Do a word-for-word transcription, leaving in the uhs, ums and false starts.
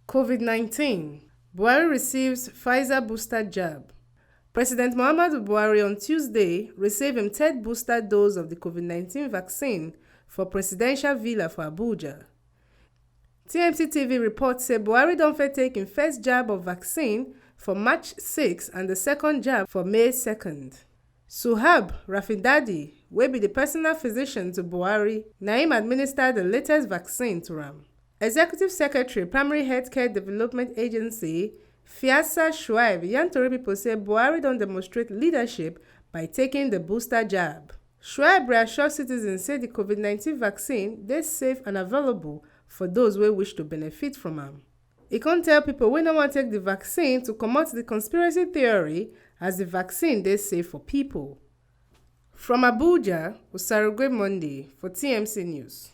COVID nineteen, Buhari receives Pfizer booster jab. President Muhammadu Buhari on Tuesday receive im third booster dose of di COVID nineteen vaccine for presidential villa for Abuja. T M C T V report say Buhari don first take im first jab of vaccine for March six and di second jab for May second. Suhab Rafidadi, wey be di personal physician to Buhari, na im administer di latest vaccine to am. Executive Secretary, Primary Healthcare Development Agency, Fiasa Shuaib, yarn tori pipo say Buhari don demonstrate leadership by taking di booster jab. Shuaib reassure citizens say di COVID nineteen vaccine dey safe and available for those wey wish to benefit from am. E come tell pipo wey no wan take di vaccine to comot di conspiracy theory, as di vaccine dey safe for pipo. From Abuja, Osarugwe Monday for T M C News.